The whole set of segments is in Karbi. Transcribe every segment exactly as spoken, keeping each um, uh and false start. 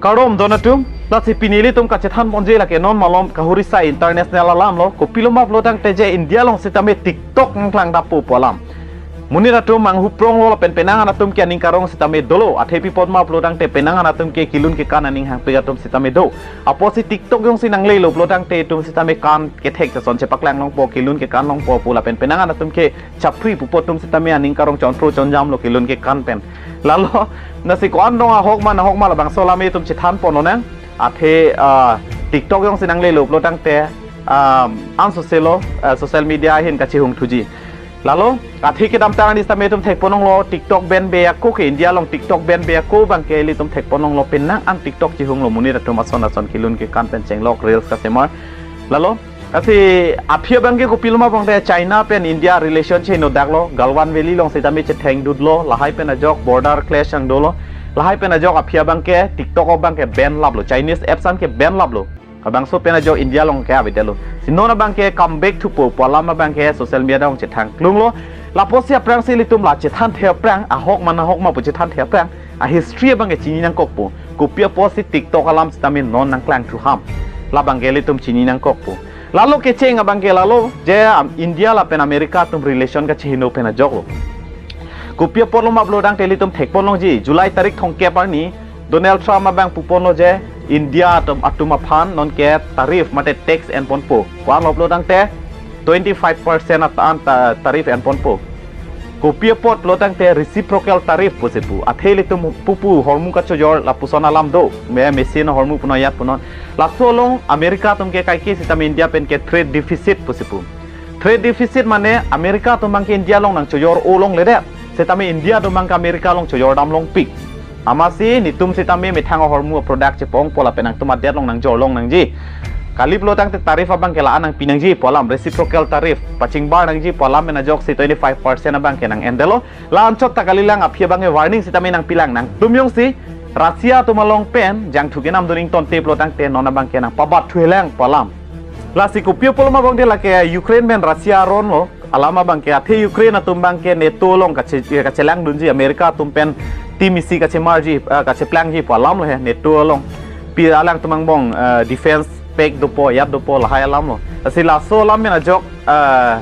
Kardom don atum, lasi pini ilitum kachethan ponji lake non malom kahuri sai international alam lo, kopilo ma pulo tangte je India along sitame TikTok nangklang dappo pu alam. Monit atum manghu pronglo lapen penang an atum ke aning karong sitame dolo, athe pi apot ma pulo tangte penang an atum ke kelun kekan aning hangpik atum sitame do. Apotsi TikTok jongsi nanglelo pulo tangte itum sitame kan kethek jason chepaklang longpo, kelun kekan longpo pu lapen penang an atum ke chapri pu apot atum sitame aning karong chonpro chonjam lo kelun kekan pen. Lalo, lasi ko-an dong ahok ma nahok ma labangso alam itum chethan pon lonang. Athe, ah, TikTok jongsi nanglelo pulo tangte, ah, an soselo, ah, social media ahin kachehung thuji. Lalo, athe kedamtang arni sitame itum thek pon longlo TikTok ban be ako ke, India along TikTok ban be ako abang ke ilitum thek pon longlo, penang an TikTok chehunglo, monit atum ason ason kelun kekan pen chenglok reels kasemar. Lalo, lasi aphi abang ke kopilo ma pulo tangte China pen India relation chehingno daklo, Galwan Valley along sitame chetheng dutlo, lahai pen ajok border clash ang dolo, lahai pen ajok aphi abang ke TikTok abang ke ban laplo, Chinese apps an ke ban laplo. Labangso pen ajok India along ke avedetlo. Si non abang ke come back thupo pu alam abang ke social media along chethang klunglo. Lapusi aphrangsi ilitum la chethanthe aphrang, ahok ma nahok ma pu chethanthe aphrang, a history abang ke chini nangkokpo. Kopi apotsi TikTok alam sitame non nangklang thu ham, labang ke ilitum chini nangkokpo. Lalo kecheng abang ke lalo je, um, India lapen America atum relation kachehingno pen ajoklo. Kopi apotlo ma pulo tangte ilitum thek pon longji, July tarik thomkep arni Donald Trump abang pu ponlo je India atum, atum aphan non ke tariff mate tax en ponpo. Ko-anlo pulo tangte twenty-five percent atan ta-, tariff en ponpo. Kopi apot pulo tangte reciprocal tariff pusi pu. Athe ilitum pupu hormu kachojor lapuson alam do. Me machine hormu punon ajat punon. Laso along America atum ke kaike sitame India pen ke trade deficit pusi pu. Trade deficit mane America atum abang ke India along nangchojor-o longledet, sitame India atum abang ke America along chojor dam longpik. Amatsi netum sitame methang ahormu product chepongpo lapen nangtum adet along nangjor long nangji. Kali pulo tangte tariff abang ke la-an nangpi nangji pu alam, reciprocal tariff, pachingbar nangji pu alam pen ajoksi twenty-five percent abang ke nang endetlo. La anchot ta kalilang, aphi abang ke warning sitame nangpilang, nangtum jongsi Russia atum along pen jangthu kenamdun ingtonte pulo tangte non abang ke nangpabat thuhelang pu alam. Lasi kopi apotlo ma pulo tangte lake Ukraine pen Russia aron lo, alam abang ke athe Ukraine atum abang ke NATO along kache-, kachelang dunji, America atum pen team isi kachemarji, eh, kacheplangji pu alam lo he, NATO along. Pi alangtum angbong, eh, defense pact dopo, ajat dopo, lahai alam lo. Lasi laso alam pen ajok, eh,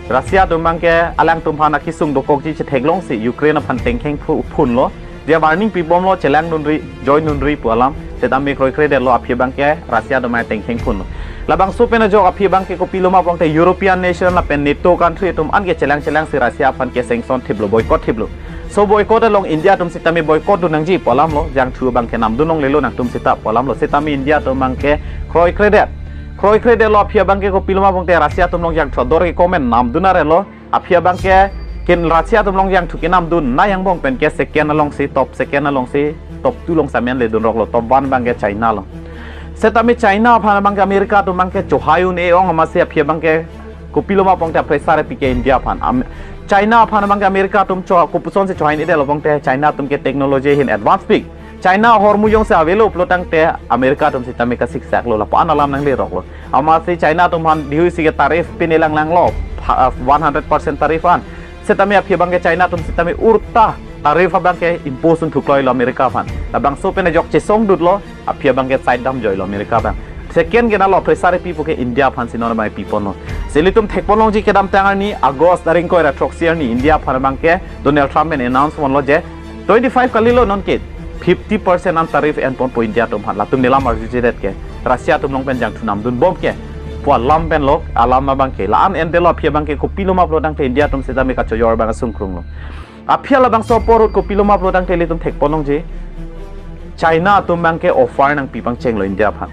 Russia atum abang ke alangtum aphan akesung dokokji chetheklongsi Ukraine aphan tengkheng phu-, phunlo. Dia warning pibomlo, chelang dunri, join dunri pu alam. Sitame kroikredetlo, aphi abang ke Russia atum ai tengkheng phunlo. Labangso pen ajok aphi abang ke kopilo ma pulo tangte European nation lapen NATO country atum an ke chelang chelangsi Russia aphan ke sanction thiplo, boycott thiplo. So boycott along India atum sitame boycott dun nangji pu alam lo, jangthu abang ke namdun longlelo nangtum sita pu alam lo. Sitame India atum abang ke kroikredet. Kroikredetlo, aphi abang ke kopilo ma pulo tangte Russia atum along jangthu ador ke comment namdun arelo. Aphi abang ke ken Russia atum along jangthu kenamdun nai angbong pen ke second alongsi, top second alongsi top two along samen ledun roklo, top one abang ke China lo. Sitame China aphan abang ke America atum abang ke chohai un-e ong amatsi aphi abang ke kopilo ma pulo tangte pressure pi ke India aphan. Am-, China aphan abang ke America atum cho-, kopusonsi chohai un-edetlo pulo tangte China atum ke technology ahin advance pik. China ahormu jongsi avelo pulo tangte America atum sitame kasiksaklo, lapu-an alam nangleroklo. Amatsi China atum aphan dihui si ke tariff pine langlanglo, pha-, one hundred percent tariff an. Sitame aphi abang ke China atum sitame urta tariff abang ke impose un thukloilo America aphan. Labangso pen ajok chesong dutlo, aphi abang ke side damjoilo America abang. Second ke nalo pressure pipo ke India aphansi non abang pi ponlo. Si ilitum thek pon longji kedamtang arni August tarik ingkoi ra throksi arni India aphan abang ke Donald Trump pen announce ponlo je twenty-five kalilo non ke fifty percent an tariff en ponpo India atum aphan. Latum nelam arjujedet ke Russia atum along pen jangthu namdun bom ke pu alam pen lo, alam abang ke. La-an endetlo, aphi abang ke kopilo ma pulo tangte India atum sitame kachojor abang asung krunglo. Aphi labangso apor ahut kopilo ma pulo tangte ilitum thek pon longji, China atum abang ke offer nangpi pangchenglo India aphan.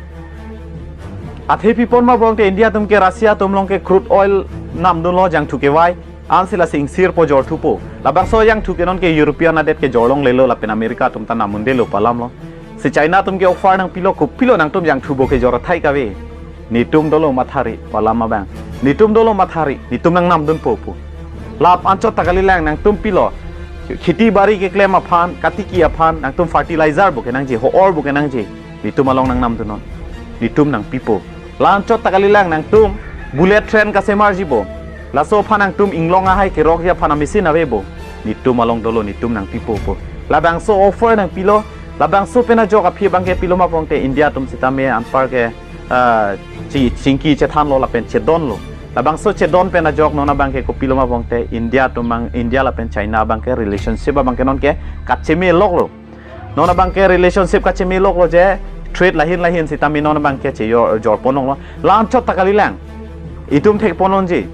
Athe pi pon ma pulo tangte India atum ke Russia atum along ke crude oil namdunlo, jangthu kevai. Ansi lasi ingsirpo, jorthupo. Labangso jangthu ke non ke European adet ke jorlonglelo lapen America atum ta nam un-edetlo pu alam lo. Si China atum ke offer nangpilo, kopilo nangtum jangthu bo kejor athai kave. Netum dolo mathari pu alam abang. Netum dolo mathari, netum nangnamdunpo pu. Lap anchot ta kalilang, nangtum pilo. Kheti bari keklem aphan, katiki aphan, nangtum fertilizer bo kenangji, ho-or bo kenangji. Netum along nangnamdunnon. Netum nangpipo. La anchot ta kalilang, nangtum bullet train kasemarji bo. Laso aphan nangtum inglong ahai kerokji aphan a-machine ave bo. Netum along dolo, netum nangpipo pu. Labangso offer nangpilo, Labangso pen ajok aphi abangke pilo ma pongte India atum sitame anpar ke, ah, chi-, chingki chethanlo lapen chedonlo. Labangso chedon pen ajok non abangke kopilo ma pongte India atum abang, India lapen China abangke relationship abangke nonke kacheme loklo. Non abangke relationship kacheme loklo je trade lahin lahin sitame non abangke chejor, jorpon longlo. La-anchot ta kalilang. Itum thekpon longji.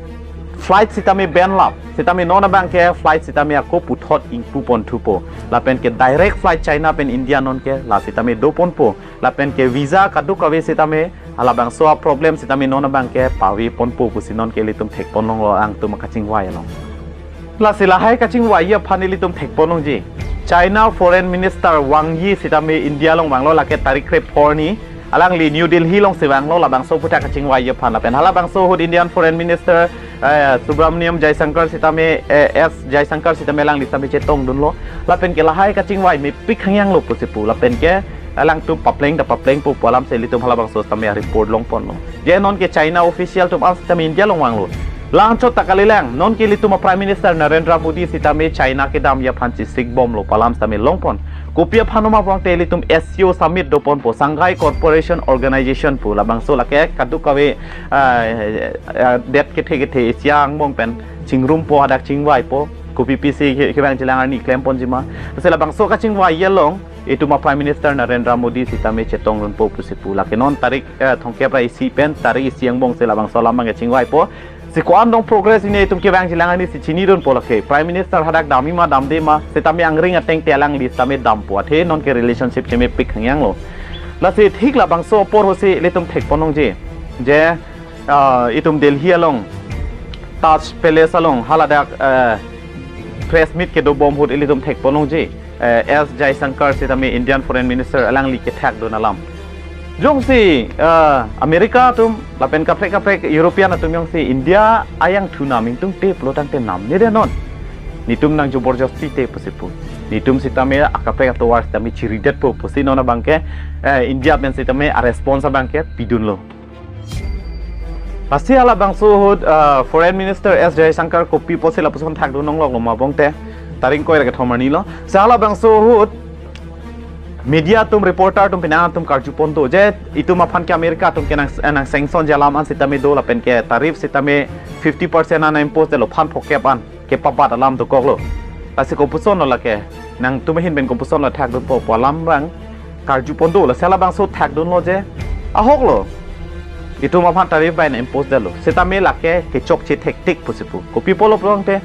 Flight sitame ban lap. Sitame non abangke flight sitame ako puthot ingpu pon thupo. Lapen ke direct flight China pen India nonke la sitame doponpo. Lapen ke visa kadokave sitame halabangso a-problem sitame non abangke pave ponpo pusi nonke ilitum thekpon longlo alangtum akachingvai along. Lasi lahai kachingvai aphan ilitum thekpon longji. China Foreign Minister Wang Yi sitame India along vanglo, lake tarik kre-pho arni. Alangli New Delhi alongsi vanglo, labangso aphuthak kachingvai aphan lapen halabangso ahut Indian Foreign Minister, eh, Subramaniam Jaishankar sitame, eh, S Jaishankar sitame alangli sitame chetongdunlo. Lapen ke lahai kachingvai mepik hangyanglo pusi pu. Lapen ke alangtum papleng ta paplengpo pu alamsi ilitum halabangso sitame report longponlo. Je nonke China official atum an sitame India along vanglo. La-anchot ta kalilang, nonke ilitum a-Prime Minister Narendra Modi sitame China kedam aphan chesik bomlo pu alam sitame longpon. Kopi aphan ma pongte ilitum S C O summit doponpo, Shanghai Cooperation Organization pu, labangso lake kadokave, ah, ah, det kethe kethe isi angbong pen chingrumpo, hadak chingvaipo, kopi pisi ke, kevangjilang arni klemponji ma. Lasi labangso kachingvai along itum a-Prime Minister Narendra Modi sitame chetongdunpo pusi pu. Lake non tarik, eh, thomkep ra isi pen tarik isi angbongsi labangso alam abangke chingvaipo. Si ko-an dong progress ini itum kevangjilang arnisi chinidunpo lake. Prime Minister hadak damji ma damde ma sitame angring ateng te alangli sitame dampo, athe nonke relationship chemepik hangyanglo. Lasi thik labangso apor ahutsi ilitum thekpon longji. Je, ah, itum Delhi along, Taj Palace along, haladak, eh, press meet kedobom ahut ilitum thekpon longji. Eh, S Jaishankar sitame Indian Foreign Minister alangli kethakdun alam. Jongsi, eh, America atum, lapen kaprek kaprek European atum jongsi India ajangthu nam ingtungte pulo tangte namnedet non. Netum nang joborjosti te pusi pu. Netum sitame akaprek atovar sitame chiridetpo pusi non abangke, eh, India pen sitame a-response abangke pidunlo. Lasi halabangso ahut, ah, Foreign Minister S Jaishankar kopi apotsi lapuson thakdun longloklo ma pongte, tarik ingkoi ra kethom arni lo. Si halabangso ahut media atum, reporter atum, penang atum karjupon do je itum aphan ke America atum ke nang, nang sanctionji alam an sitame do lapen ke tariff sitame fifty percent an impose detlo, phan phokep an kepabat alam dokoklo. Lasi kopuson lo lake, nangtum ahin pen kopuson lo thakdunpo pu alam abang karjupon do. Lasi halabangso thakdunlo je ahoklo, itum aphan tariff bai nang impose detlo. Sitame lake kechokche thektik pusi pu. Kopi apotlo pulangte,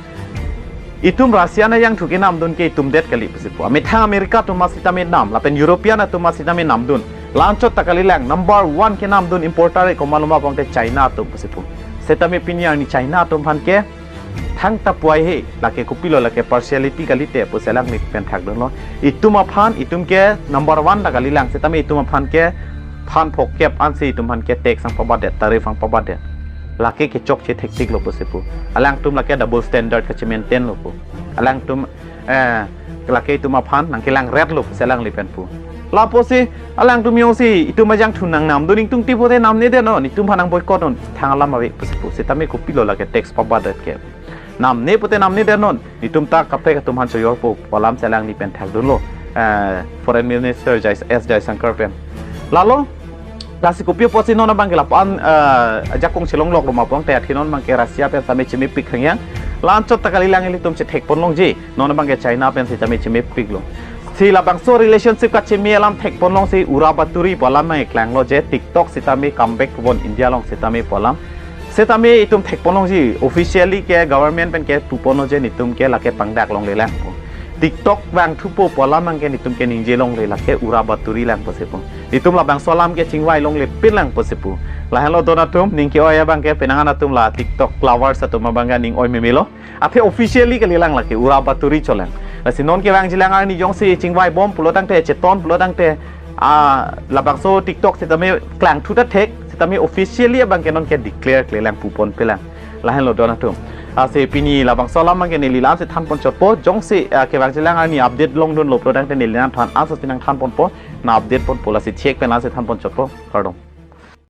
itum Russia ajangthu kenamdun ke itum det kali pusi pu. Amethang America atum ma sitame nam, lapen European atum ma sitame namdun. La-anchot ta kalilang, number one kenamdun importer ke komatlo ma pongte China atum pusi pu. Sitame pini arni China atum aphan ke thangta puai he, lake kopilo lake partiality kalite pusi alangli pen thakdunlo. Itum aphan, itum ke number one ta kalilang, sitame itum aphan ke phan phokep ansi itum aphan ke tax nangpabatdet, tariff nangpabatdet. Lake kechokche thektiklo pusi pu. Alangtum lake double standard kache-maintainlo pu. Alangtum, eh, lake itum aphan nangkelangretlo pusi alangli pen pu. Lapusi alangtum jongsi itum ajangthu nangnamdun ingtungte pute namnedet non, itum aphan nang-boycott non, thang alam ave pusi pu. Sitame kopilo lake tax pabatdet ke. Namne pute namnedet non, itum ta kaprek atum aphan chojorpo pu alamsi alangli pen thakdunlo, eh, Foreign Minister Jai, S Jaishankar pen. Lalo, lasi kopi apotsi non abangke lapu-an, eh, ajakong chelongloklo ma pongte, athe non abangke Russia pen sitame chemepik hangyang. La-anchot ta kalilang, ilitum chethekpon longji. Non abangke China pen sitame chemepiklo. Si labangso relationship kacheme alam thekpon longsi ura baturi pu alam nangklanglo je TikTok sitame comeback pupon India along sitame pu alam. Sitame itum thekpon longji, officially ke government pen ke puponlo je netum ke lake pangdak longlelangpo. TikTok vangthupo pu alam abangke netum ke ningje longle, lake ura baturi lang pusi pu. Netum labangso alam ke chingvai longlepin lang pusi pu. Lahenlo don atum, ning ke-oi abangke penang an atum la TikTok lovers atum abangke ning oi memelo. Athe officially kalilang, lake ura baturi cholang. Lasi non kevangjilang arni jongsi chingvaibom pulo tangte, cheton pulo tangte, ah, labangso TikTok sitame klangthu ta thek, sitame officially abangke nonke declare klelang, pupon pelang. Lahenlo don atum. Lasi pini labangso alam abangke neli la-ansi thanpon chotpo, jongsi, ah, kevangjilang arni update longdunlo pulo tangte neli nangthan ansose nangthanponpo, nang-update ponpo, lasi thek pen la-ansi thanpon chotpo, kardom.